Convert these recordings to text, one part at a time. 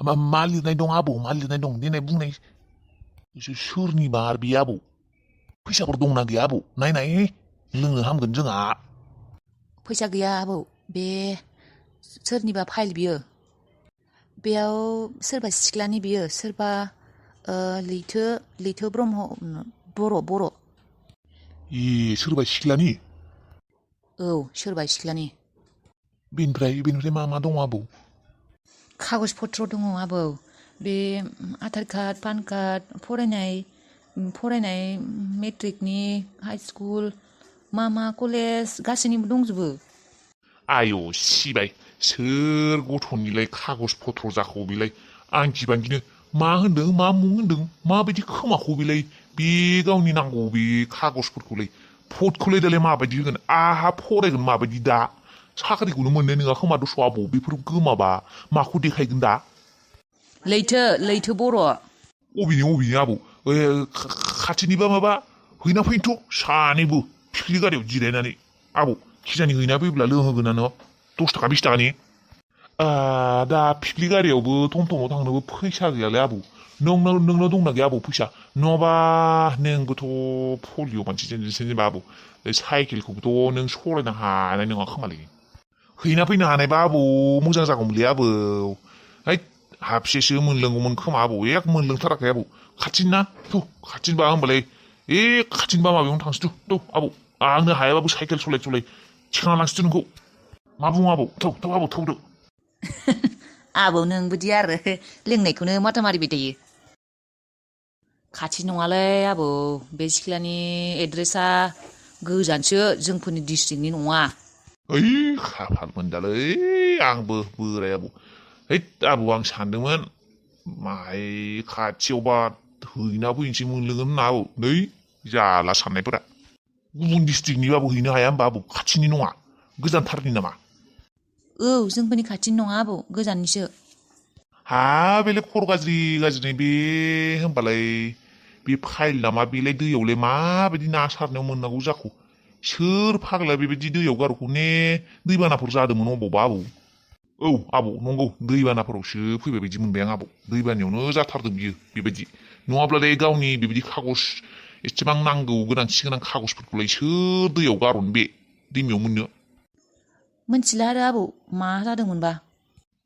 मा लिरनाय दं आबौ मा लिरनाय दं देनाय बुंनाय सोरनिबा आरो बे आबौ फैसाफोर दंना गैया आबौ नायनाय लोंनो हामगोन जोंहा फैसा गैया आबौ बे सोरनिबा फाइल बियो बेयाव सोरबा सिख्लानि बियो सोरबा लैथो ब्रह्म बर' ए सोरबा सिख्लानि औ सोरबा सिख्लानि बेनिफ्राय मा दं आबौ कागज पत्र दङ आबौ बे आधार कार्ड पान कार्ड फरायनाय मेट्रिकनि हाइ स्कुल मा कलेज गासैनिबो दंजोबो आय' सिबाय सोर गथ'निलाय खागज पत्र जाखो बेलाय आंखि बांगिनो मा होनदों मा मुं होनदों माबायदि खोमाखौ बेलाय बे गावनि नांगौ बे खागजफोरखौलाय भटखौलाय दालाय माबायदि होगोन आहा फरायगोन माबायदि दा साख्रिखौनो मोननाय नङा खोमा दस' आबौ बेफोर गोमाबा माखौ देखायगोन दा लैथो बर' अबेनि आबौ खाथिनिबा माबा हैना फैनोथ' सानैबो फिख्रि गारियाव जिरायनानै आबौ खिजानि हैना फैब्ला लोंहोगोनानो 10 थाखा 20 थाखानि दा फिख्रि गारियावबो टमटमाव थांनोबो फैसा गैयालै आबौ नोंनाव दंना गैया आबौ फैसा नङाबा नोंबोथ' पलिअ मानसि जेनेबा आबौ साइकेलखौबोथ' नों सलायनो हानाय नङा खोमालै हैना फैनो हानायबा आबौ मोजां जागौमोनलै आबौ है हाबसेसो मोनलोंगौमोन खोमा आबौ एक मोनलोंथाराखै आबौ खाथिना खाथिनबा होमबालाय खाथिनबा माबायावनो थांसै थ' आबौ आंनो हायाबाबो साइकेल सलाय थिखांना लांसै नोंखौ मा बुङो आबौ थौ आबौ थौदो आबौ नोंबोदि आरो लोंनायखौनो माथा मारिबाय थायो खाथि नङालै आबौ बे सिख्लानि एड्रेसा गोजानसो जोंफोरनि डिस्ट्रिक्टनि नङा ओइ खाफाल मोनदालै आंबो बोराय आबौ हैद आबौ आं सानदोंमोन माहाय खाथियावबा हैना फैनोसै मोनलोंगोन होनना आबौ नै जाला साननायफोरा गुबुन डिस्ट्रिक्टनिबाबो हैनो हाया होमबा आबौ खाथिनि नङा गोजानथारनि नामा औ जोंफोरनि खाथिनि नङा आबौ गोजाननिसो हा बेलाय खर' गाज्रि बे होमबालाय बे फाइल नामा बेलाय दैयावलाय माबायदि ना सारनायाव मोननांगौ जाखो सोर फाग्ला बेबायदि दैयाव गारखौ ने दैबानाफोर जादोंमोन अबावबा आबौ औ आबौ नंगौ दैबानाफोरावसो फैबाय बायदि मोनबाय आं आबौ दैबानायावनो जाथारदों बियो बेबायदि नङाब्लालाय गावनि बेबायदि खागज एसेबां नांगौ गोनांथि गोनां खागजफोरखौलाय सोर दैयाव गारहरनो बे दैमायाव मोननो मोनथिला आरो आबौ मा जादोंमोनबा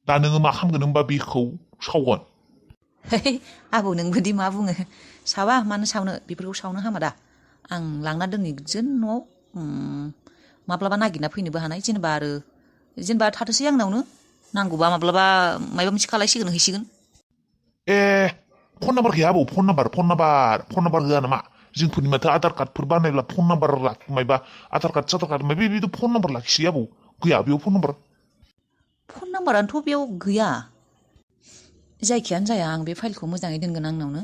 दा नोङो मा खालामगोन होनबा बेखौ सावगोन आबौ नोंबोदि मा बुङो सावा मानो सावनो बेफोरखौ सावनो हामा दा आं लांना दोनहैगोन न'आव माब्लाबा नागिरना फैनोबो हानाय जेनेबा थाथोंसै आंनावनो नांगौबा माब्लाबा माबा मोनसे खालायसिगोन हैसिगोन फन नाम्बार गैया आबौ फन नाम्बार होआ नामा जोंफोरनि माथो आधार कार्डफोर बानायब्ला फन नाम्बार मायबा आधार कार्ड मायबा बेबायदि फन नाम्बार लाखियो आबौ गैया बेयाव फन नाम्बारानोथ' बेयाव गैया जायखियानो जाया आं बे फाइलखौ मोजाङै दोनगोन आंनावनो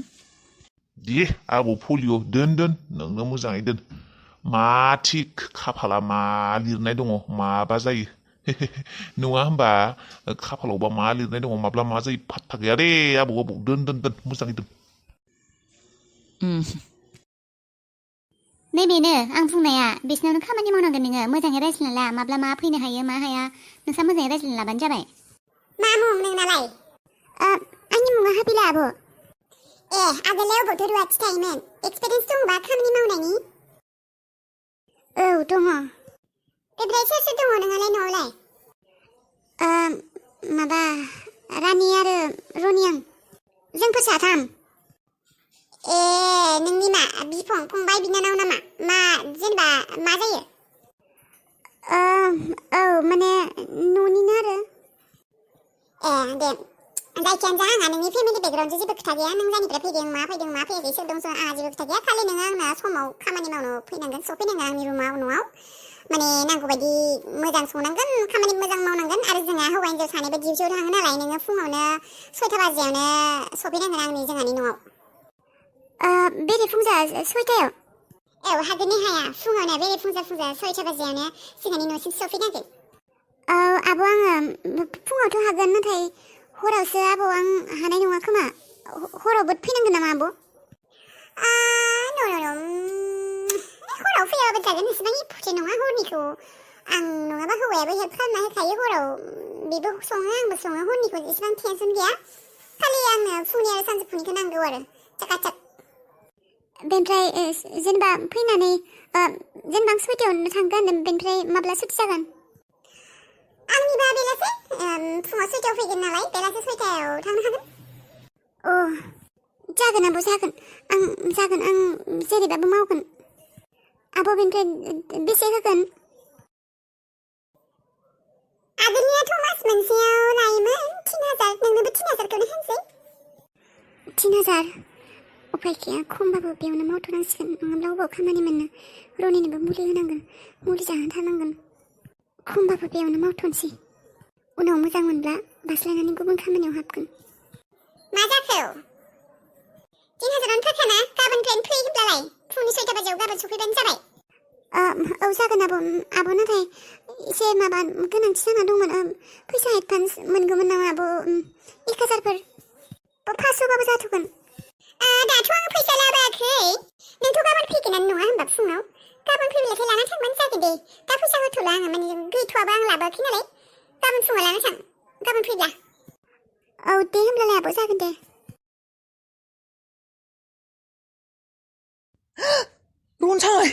दे आबौ पलिअ दोन नोंनो मोजाङै दोन मा थिक खाफाला मा लिरनाय दङ माबा जायो नङा होमबा खाफालावबा मा लिरनाय दङ माब्ला मा जायो फात्ता गैया दे आबौ दोन मोजाङै दोन नैबेनो आं बुंनाया बिसिनावनो खामानि मावनांगोन नोङो मोजाङै रायज्लायना ला माब्ला मा फैनो हायो मा हाया नोंसा मोजाङै रायज्लायना लाबानो जाबाय मा मुं नोंनालाय आंनि मुङा हाबिला आब' आगोलाव अबावथो रुवाथि थायोमोन एक्सपिरियेन्स दंबा खामानि मावनायनि औ दङ ओमफ्राय सोर दङ नोंहालाय न'आवलाय माबा रानि आरो रनियां जोंफोर साथाम नोंनि मा बिफं फंबाय बिनानाव नामा मा जेनेबा मा जायो औ माने न'निनो आरो दे जायखियानो जा आंहा नोंनि फेमिलि बेकग्राउन्डजों जेबो खोथा गैया नों जायनिफ्राय फैदों मा फैयाखै सोर दं आंहा जेबो खोथा गैया खालि नोङो आंना समाव खामानि मावनो फैनांगोन सफैनांगोन आंनि रुमाव न'आव माने नांगौ बायदि मोजां संनांगोन खामानि मोजां मावनांगोन आरो जोंहा हौवा हिन्जाव सानैबो डिउटियाव थाङो नालाय नोङो फुङावनो 6टा बाजियावनो सफैनांगोन जोंहानि न'आव बेरेफुंजा 6टायाव हागोननि हाया फुङावनो बेरेफुंजा 6टा बाजियावनो जोंहानि न'सिम सफैनांगोन आब' आङो फुङावथ' हागोन नाथाय हरावसो आब' आं हानाय नङा खोमा हरावबो फैनांगोन नामा आब' हराव फैयाबाबो जागोन एसेबां इम्परटेन्ट नङा हरनिखौ आं नङाबा हौवायाबो हेल्प खालामना होखायो हराव बेबो सङो आंबो सङो हरनिखौ एसेबां टेनसन गैया खालि आंनो फुंनि आरो सानजौफुनिखौ नांगौ आरो चाकाचाक बेनिफ्राय जेनेबा फैनानै जेनेबा आं 6टायावनो थांगोन बेनिफ्राय माब्ला सुथि जागोन आंनिबा बेलासे फुङाव 6टायाव फैगोन नालाय बेलासे 6टायाव थांनो हागोन अ जागोन आब' जागोन आं जेरैबाबो मावगोन आब' बेनिफ्राय बेसे होगोन आगोलनियाथ' मास मोनसेयाव लायोमोन 3000 नोंनोबो 3000खौनो होनोसै 3000 उफाय गैया खमबाबो बेयावनो मावथ'नांसिगोन नङाब्ला अबाव खामानि मोननो रनिनोबो मुलि होनांगोन मुलि जाहोथारनांगोन खमबाबो बेयावनो मावथ'नोसै उनाव मोजां मोनब्ला बास्लायनानै गुबुन खामानियाव हाबगोन मा जाखो 3000आवनो थाखाना गाबोननिफ्रायनो फै होनब्लालाय फुंनि 6टा बाजियाव गाबोन सफैबानो जाबाय औ जागोन आब' नाथाय एसे माबा गोनांथि जाना दंमोन फैसा एडभान्स मोनगौमोन नामा आब' 1000फोर 500बाबो जाथ'गोन दाथ' आं फैसा लाबोआखै नोंथ' गाबोन फैगोनानो नङा होनबा फुङाव गाबोन फैब्लाथाय लाना थांबानो जागोन दे दा फैसा होथ'ला आङो माने गैथ'आबा आं लाबोआखै नालाय गाबोन फुङाव लाना थां गाबोन फैब्ला औ दे होमब्लालाय आब' जागोन दे रनसाय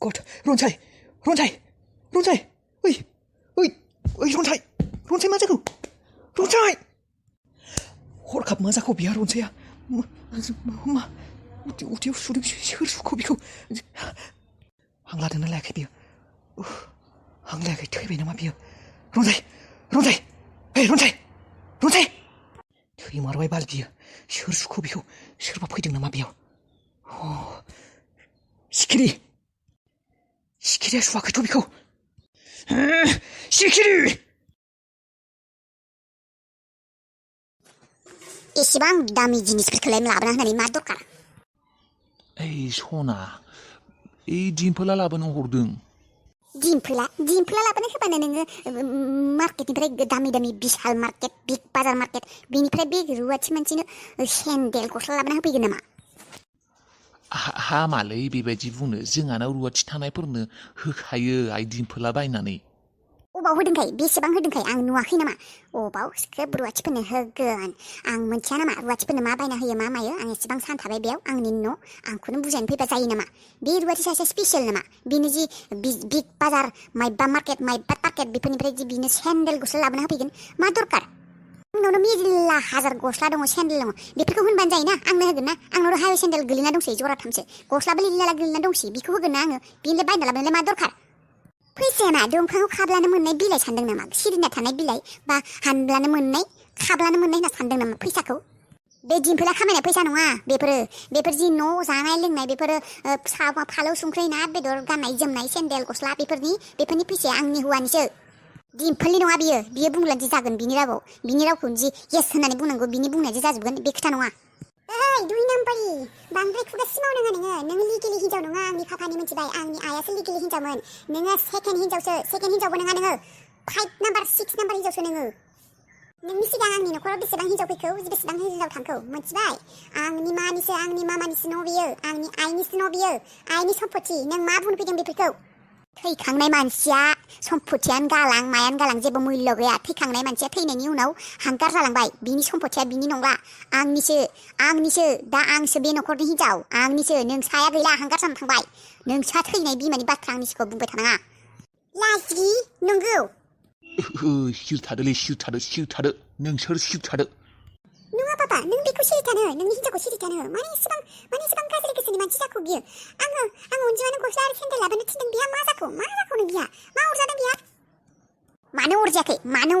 गड रनसाय ओइ रनसाय मा जाखो रनसाय हरखाब मा जाखो बिहा रनसाया मा उदैयाव सुदों सोर सुखो बेखौ हां लादोंना लायाखै बियो हां लायाखै थैबाय नामा बियो रनसाय थैमारबाय बाल बियो सोर सुखो बेखौ सोरबा फैदों नामा बेयाव सिखिरिया सुवाखैथ' बेखौ सिखिरि एसेबां दामि जिनिसफोरखौलाय लाबोना होनानै मा दरखार ओइ सना ओइ दिम्पोला लाबोनो हरदों दिम्पोला लाबोनो होबानो नोङो मार्केटनिफ्राय दामि बिशाल मार्केट बिग बाजार मार्केट बेनिफ्राय बे रुवाथि मानसिनो सेन्देल गस्ला लाबोना होफैगोन नामा हामालै बेबायदि बुंनो जोंहानाव रुवाथि थानायफोरनो होखायो आइ दिम्पोला बायनानै अबाव होदोंखाय बेसेबां होदोंखाय आं नुवाखै नामा अबाव सोब रुवाथिफोरनो होगोन आं मोनथिया नामा रुवाथिफोरनो मा बायना होयो मा मायो आं एसेबां सान थाबाय बेयाव आंनि न' आंखौनो बुजायनो फैबा जायो नामा बे रुवाथि सासे स्पेसियेल नामा बेनो जि बिग बाजार माइबा मार्केट बेफोरनिफ्राय जि बिनो सेन्देल गस्ला लाबोना होफैगोन मा दरकार आंनावनो मेरला हाजार गस्ला दङ सेन्देल दङ बेफोरखौ होनबानो जायोना आंनो होगोन ना आंनाव हाइ सेन्देल गोलैना दंसै जराथामसो गस्लाबो लिला गोलैना दंसै बेखौ होगोन ना आङो बेनिफ्राय बायना लाबोनायलाय मा दरकार फैसाया मा दंफाङाव खाब्लानो मोननाय बिलाइ सानदों नामा सिरिना थानाय बिलाइ बा हानब्लानो मोननाय खाब्लानो मोननाय होनना सानदों नामा फैसाखौ बे दिम्पोला खामायनाय फैसा नङा बेफोर जि न' जानाय लोंनाय बेफोरो फालौ संख्रि ना बेदर गाननाय जोमनाय सेन्देल गस्ला बेफोरनि फैसाया आंनि हौवानिसो दिम्पोलनि नङा बियो बुंब्लानो जागोन बिनि रावखौ जि येस होननानै बुंनांगौ बिनि बुंनाय जे जाजोबगोन बे खोथा नङा ओइ 2 नाम्बारि बांद्राय खुगा सिमाव नङा नोङो लिगेलि हिन्जाव नङा आंनि पापानि मिथिबाय आंनि आयासो लिगेलि हिन्जावमोन नोङो सेकेन्ड हिन्जावबो नङा नोङो 5 नाम्बार 6 नाम्बार हिन्जावसो नोंनि सिगां आंनि न'खराव बेसेबां हिन्जाव फैखो बेसेबां हिन्जाव थांखौ मिथिबाय आंनि मानिसो आंनि मामानिसो न' बियो आंनि आइनिसो न' बियो आइनि सम्पति नों मा बुंनो फैदों बेफोरखौ थैखांनाय मानसिया सम्पतियानो गालां मायानो गालां जेबो मुल्य गैया थैखांनाय मानसिया थैनायनि उनाव हांगार जालांबाय बिनि सम्पतिया बिनि नंला आंनिसो दा आंसो बे न'खरनि हिन्जाव आंनिसो नोंसाया गैला हांगार जाना थांबाय नोंसा थैनाय बिमानि बाथ्रा आंनि सिगाङाव बुंबाय थानाङा लाजि नंगौ सिर थादो नोंसोर सिर थादो नङा पापा नों बेखौ सिरि थानो नोंनि हिन्जावखौ सिरि थानो माने एसेबां गाज्रि गोसोनि मानसि जाखो बियो आङो अनजिमानो गस्ला आरो सेन्देल लाबोनो थिनदों बिहा मा जाखौनो बिहा मा अरजादों बिहा मानो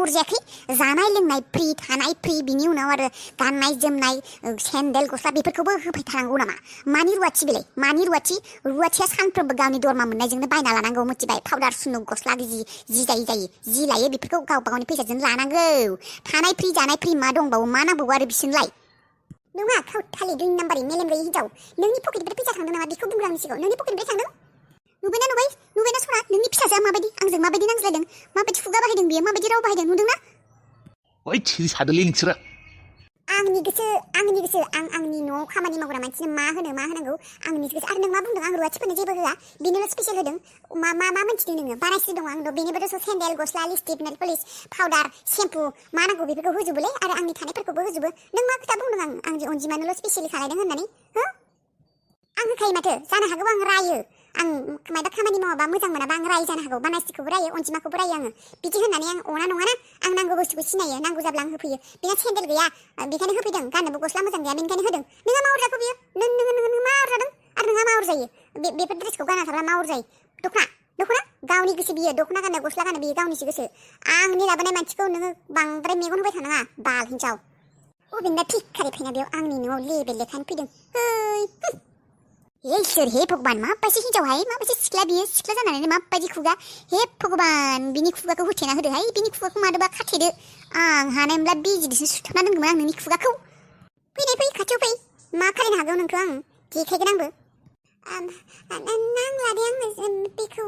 अरजायाखै जानाय लोंनाय फ्रि थानाय फ्रि बिनि उनाव आरो गाननाय जोमनाय सेन्देल गस्ला बेफोरखौबो होफैथारनांगौ नामा मानि रुवाथि बेलाय मानि रुवाथिया सानफ्रोमबो गावनि दरमा मोननायजोंनो बायना लानांगौ मिथिबाय पाउडार सुनु गस्ला जि जायो लायो बेफोरखौ गावबा गावनि फैसाजों लानांगौ थानाय फ्रि जानाय फ्रि मा दंबावो मा नांबावो आरो बिसोरलाय नङा खालि 2 नाम्बारि मेलेम गैयै हिन्जाव नोंनि पकेटनिफ्राय फैसा थांदों नामा बेखौ बुंग्रा आंनि सिगाङाव नोंनि पकेटनिफ्राय थांदों नुबायना सना नोंनि फिसाजोआ माबायदि आंजों माबायदि नांज्लायदों माबायदि खुगा बाहायदों बियो माबायदि राव बाहायदों नुदोंना ओइ थिरि सादोलै नोंसोरो आंनि गोसो आं आंनि न'आव खामानि मावग्रा मानसिनो मा होनांगौ आंनि गोसो आरो नों मा बुंदों आं रुवाथिफोरनो जेबो होआ बिनोल' स्पेसियेल होदों मा मोनथिदों नोङो बारायसो दङ आंथ' बेनिबोथ' सेन्देल गस्ला लिपस्टिक नेल पलिस पाउडार सेम्पु मा नांगौ बेफोरखौ होजोबोलै आरो आंनि थानायफोरखौबो होजोबो नों मा खोथा बुंदों आं जे अनजिमानोल' स्पेसियेलि खालायदों होननानै हो आं होखायो माथो जानो हागौ आं रायो आं मायबा खामानि मावाबा मोजां मोनाबा आं रायो जानो हागौ बानायसिखौबो रायो अनजिमाखौबो रायो आङो बिदि होननानै आं अना नङाना आं नांगौ बुस्थुखौ सिनायो नांगौ जाब्ला आं होफैयो बेना सेन्देल गैया बेखायनो होफैदों गाननोबो गस्ला मोजां गैया बेनिखायनो होदों नोंहा मा अरजाखौ बियो नों मा अरजादों आरो नोंहा मा अरजायो बेफोर ड्रेसखौ गानना थाब्ला मा अरजायो दख'ना गावनि गोसो बियो दख'ना गाननो गस्ला गाननो बियो गावनिसो गोसो आंनि लाबोनाय मानसिखौ नोङो बांद्राय मेगन होबाय थानाङा बाल हिनजाव अबेनिबा भिखारि फैना बेयाव आंनि न'आव लेबेल लेखानो फैदों हे इसोर हे भगबान माबायदि हिनजावहाय माबायदि सिख्ला बियो सिख्ला जानानै माबायदि खुगा हे भगबान बिनि खुगाखौ होथेना होदोहाय बिनि खुगाखौ मादोबा खाथेदो आं हानायमोनब्ला बिजिजोंसो सुथाबना दोनगौमोन आं नोंनि खुगाखौ फै खाथियाव फै मा खालायनो हागौ नोंखौ आं देखायगोन आंबो नांला दे आंनो बेखौ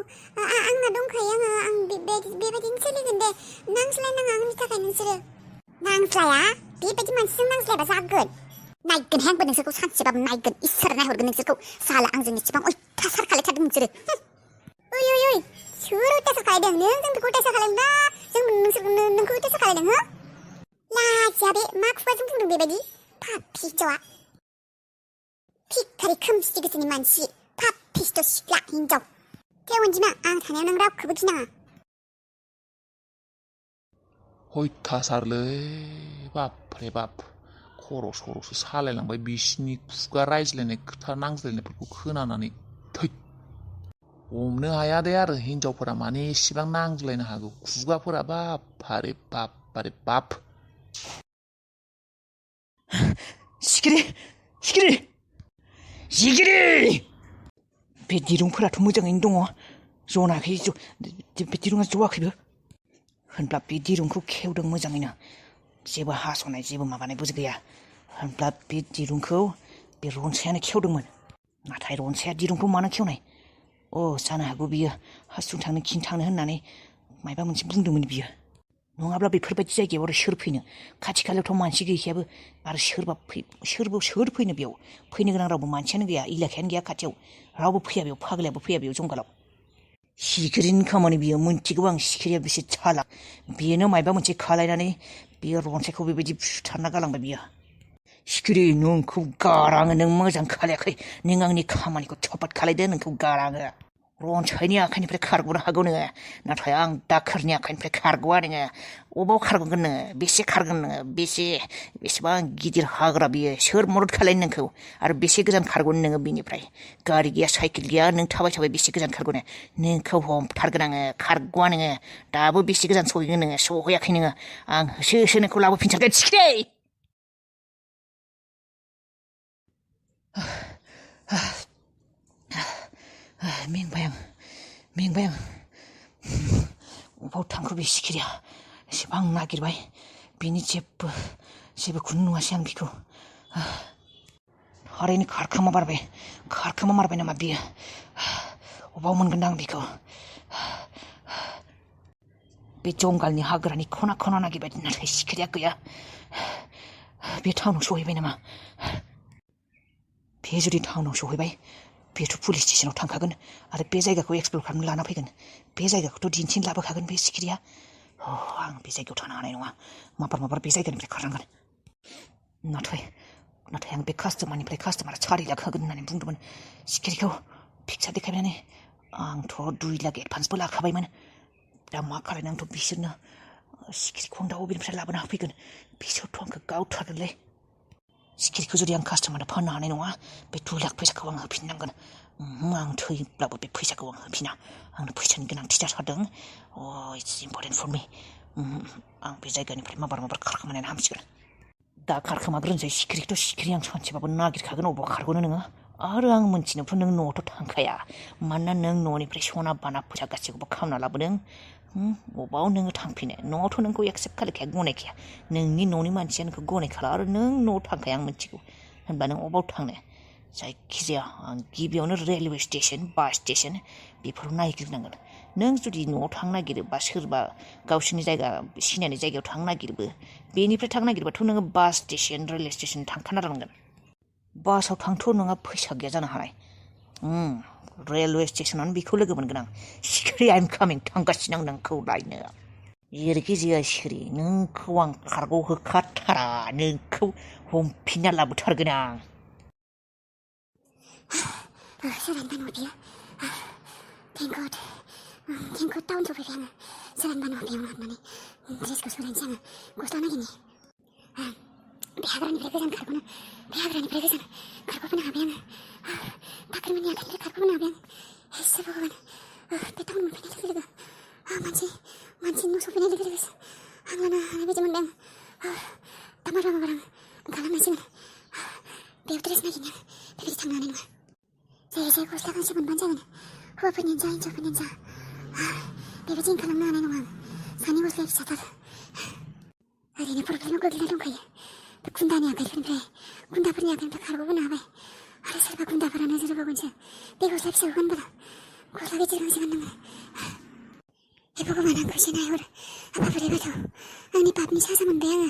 आंना दंखायो आं बेबायदिनो सोलिगोन दे नांज्लायनाङा आंनि थाखाय नोंसोरो नांज्लाया बेबायदि मानसिजों नांज्लायबा जागोन नायगोन आंबो नोंसोरखौ सानसेबाबो नायगोन इसोरा नायहरगोन नोंसोरखौ साला आंजों इसेबां अयथासार खालायथारदों नोंसोरो ओइ सोर अयथासार खालायदों नों जोंखौ अयथासार खालायदों जों नोंखौ अयथासार खालायदों हो लाजिया बे मा खुगाजों बुंदों बेबायदि पापि हिनजावा भिखारि खोमसि गोसोनि मानसि पापिस्ट' सिख्ला हिनजाव दे अनजिमा आं थानायाव नों रावखौबो गिनाङा हयथासारलै बापरे बाप खर' सर'सो सालायलांबाय बिसिनि खुगा रायज्लायनाय खोथा नांज्लायनायफोरखौ खोनानानै थै हमनो हाया दे आरो हिनजावफोरा माने एसेबां नांज्लायनो हागौ खुगाफोरा बापारे बाप सिखिरि बे दिरुंफोराथ' मोजाङैनो दङ जनाखै बे दिरुङा जवाखैबो होनब्ला बे दिरुंखौ खेवदों मोजाङैनो जेबो हास'नाय जेबो माबानायबो गैया होनब्ला बे दिरुंखौ बे रनसायानो खेवदोंमोन नाथाय रनसाया दिरुंखौ मानो खेवनाय जानो हागौ बियो हासुं थांनो खिन्थांनो होननानै मायबा मोनसे बुंदोंमोन बियो नङाब्ला बेफोरबायदि जायगायाव आरो सोर फैनो खाथि खालायावथ' मानसि गैखायाबो आरो सोर फैनो बेयाव फैनो गोनां रावबो मानसियानो गैया इलाकायानो गैया खाथियाव रावबो फैया बेयाव फाग्लायाबो फैया बेयाव जंगालाव सिखिरिनि खामानि बियो मोनथिगौ आं सिखिरिया बेसे चालाक बेनो मायबा मोनसे खालायनानै बियो रनसायखौ बेबायदि बुथारना गालांबाय बियो सिखिरि नोंखौ गाराङो नों मोजां खालायाखै नों आंनि खामानिखौ थपाट खालायदो नोंखौ गाराङो रनसायनि आखाइनिफ्राय खारग'नो हागौ नोङो नाथाय आं दाखोरनि आखाइनिफ्राय खारग'आ नोङो अबाव खारग'गोन नोङो बेसे खारगोन नोङो बेसेबां गिदिर हाग्रा बियो सोर मदद खालायनो नोंखौ आरो बेसे गोजान खारग'नो नोङो बेनिफ्राय गारि गैया साइकेल गैया नों थाबाय बेसे गोजान खारग'नो नोंखौ हमथारगोन आङो खारग'आ नोङो दाबो बेसे गोजान सहैगोन नोङो सहैयाखै नोङो आं होसो नोंखौ लाबोफिनथारगोन सिखिरि मेंबाय आं अबाव थांखो बे सिखिरिया एसेबां नागिरबाय बेनि जेबोखौनो नुवासै आं बेखौ थारैनो खारखोमा मारबाय नामा बियो अबाव मोनगोन आं बेखौ बे जंगालनि हाग्रानि खना नागिरबाय नाथाय सिखिरिया गैया बे टाउनाव सहैबाय नामा बे जुदि टाउनाव सहैबाय बेथ' पुलिस स्टेशनाव थांखागोन आरो बे जायगाखौ एक्सप्लर खालामनो लाना फैगोन बे जायगाखौथ' दिन्थिनो लाबोखागोन बे सिखिरिया आं बे जायगायाव थानो हानाय नङा माबार बे जायगानिफ्राय खारनांगोन नाथाय आं बे कास्टमारा 4 लाख होगोन होननानै बुंदोंमोन सिखिरिखौ पिक्सार देखायनानै आंथ' 2 लाख एडभान्सबो लाखाबायमोन दा मा खालायनो आंथ' बिसोरनो सिखिरिखौ आं दा अबेनिफ्राय लाबोना होफैगोन बिसोरथ' आंखौ गावथारगोनलै सिखिरिखौ जुदि आं कास्टमारनो फाननो हानाय नङा बे 2 लाख फैसाखौ आं होफिननांगोन आं थैब्लाबो बे फैसाखौ आं होफिना आंनो फैसानि गोनांथि जाथारदों इट्स इम्परटेन्ट फर मी आं बे जायगानिफ्राय माबार खारखोमानानै हामसिगोन दा खारखोमाग्रोनोसै सिखिरि आं सानसेबाबो नागिरखागोन अबाव खारग'नो नोङो आरो आं मोनथिनोथ' नों न'आवथ' थांखाया मानोना नों न'निफ्राय सना बाना फैसा गासैखौबो खामना लाबोदों अबाव नोङो थांफिनो न'आवथ' नोंखौ एक्सेप्ट खालायखाया गनायखाया नोंनि न'नि मानसिया नोंखौ गनायखाला आरो नों न'आव थांखाया आं मिथिगौ होनबा नों अबाव थांनो जायखिजाया आं गिबियावनो रेलवे स्टेशन बास स्टेशन बेफोराव नायग्रोनांगोन नों जुदि न'आव थांनो नागिरोबा सोरबा गावसोरनि जायगा सिनायनाय जायगायाव थांनो नागिरोबो बेनिफ्राय थांनो नागिरबाथ' नोङो बास स्टेसन रेलवे स्टेसन थांखानांगोन बासाव थांथ' नोंहा फैसा गैया जानो हानाय रेलवे स्टेसनावनो बेखौ लोगो मोनगोन आं सिखिरि आइम कामिं थांगासिनो आं नोंखौ लायनो जेरैखि जाया सिखिरि नोंखौ आं खारग' होखाथारा नोंखौ हमफिनना लाबोथारगोन आं सोरान बानो बियो थेंकगड टाउन सफैबाय आङो सोरान बानो बेयावनो हाबनानै ड्रेसखौ सोलायनोसै आङो गस्ला नागिरनि बे हाग्रानिफ्राय गोजान खारग'बोनो हाबाय आङो दाख्रिमोननि आखाइनिफ्राय खारग'बोनो हाबाय आं इसोर भगबान बे टाउन मोनफैनाय लोगो लोगो मानसि न' सफैनाय लोगो लोगो हां लानो हानाय बायदि मोनबाय आं दा मार आं ओंखारलांनांसिगोन बेयाव ड्रेस नागिरनो बेबायदि थांनो हानाय नङा जाय गस्ला गांसे मोनबानो जागोन हौवाफोरनियानो जा हिन्जावफोरनियानो जा बेबायदि ओंखारलांनो हानाय नङा आं सानै गस्लाया फिसाथार ओरैनो प्रब्लेमाव गोग्लैना दंखायो बे गुन्दाफोरनि आखाइनिफ्राय खारग'बोनो हाबाय आरो सोरबा गुन्दाफोरा नोजोर होबावगोनसो बे गस्ला फिसाखौ गानबोला गस्ला गिदिर गांसे गाननांगौ हे भगबान आंखौ एसे नायहर आफा बोराइ बाथौ आंनि पापनि साजा मोनबाय आङो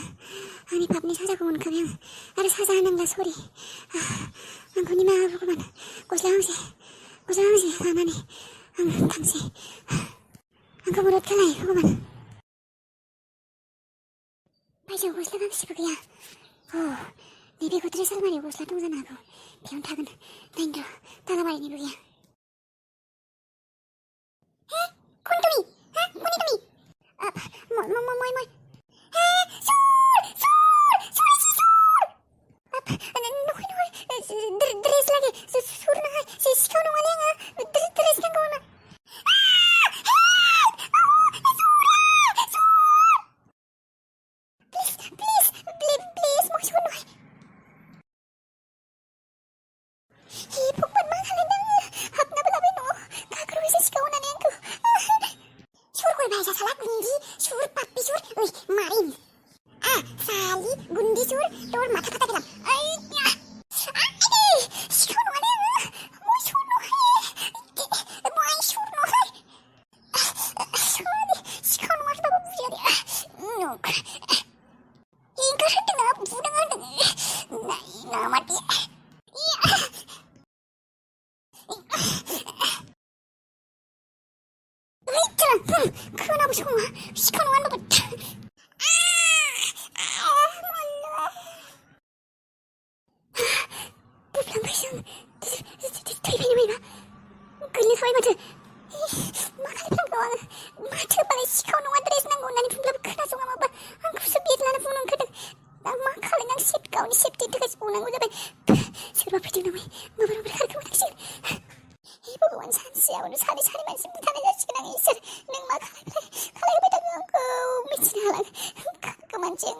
आंनि पापनि साजाखौ मोनखाबाय आं आरो साजा होनांला सरि आंखौ निमाहा भगबान गस्ला गांसे लानानै आं थांसै आंखौ मदद खालाय भगबान बायजोआव गस्ला गांसेबो गैया नैबे गद्रेज आलमारियाव गस्ला दं जानो हागौ बेयावनो थागोन नायनो र' तालामारिनिबो गैया ड्रेस लागे सुर नङा सिखाव नङालै आङो ड्रेस नांगौ आंनो प्लिज मोसौ नङा हे भगबान मा खालामदों आङो हाबनाबो लाबाय न'आव गाग्रोबैसो सिखाव होननानै आंखौ सुरखौ बायसा साला गुन्दी सुर पाप्पी सुर ओइ मारिन साली गुन्दी सुर তোর মাথা কাটা গেলাম खोनाबो सङा सिखाव नङा होनबाबो बुफ्लांबायसो आं थैबाय नामा गोलैखाबाय माथो मा खालामनांगौ आङो माथो बालाय सिखाव नङा ड्रेस नांगौ होननानै बुंब्लाबो खोनासङा माबा आंखौसो बेदलाना बुंनो ओंखारदों आं मा खालामनांगौ गावनि सेफटिनि थाखायसो बुंनांगौ जाबाय सोरबा फैदों नामा माबोरै खारखोमानांसिगोन हे भगवान सानसेयावनो सानै मानसि बुथारनाय जासिगोन आं इसोर नों मा खालामबाय थादों आंखौ मिथिनो हाला खारखोमानोसै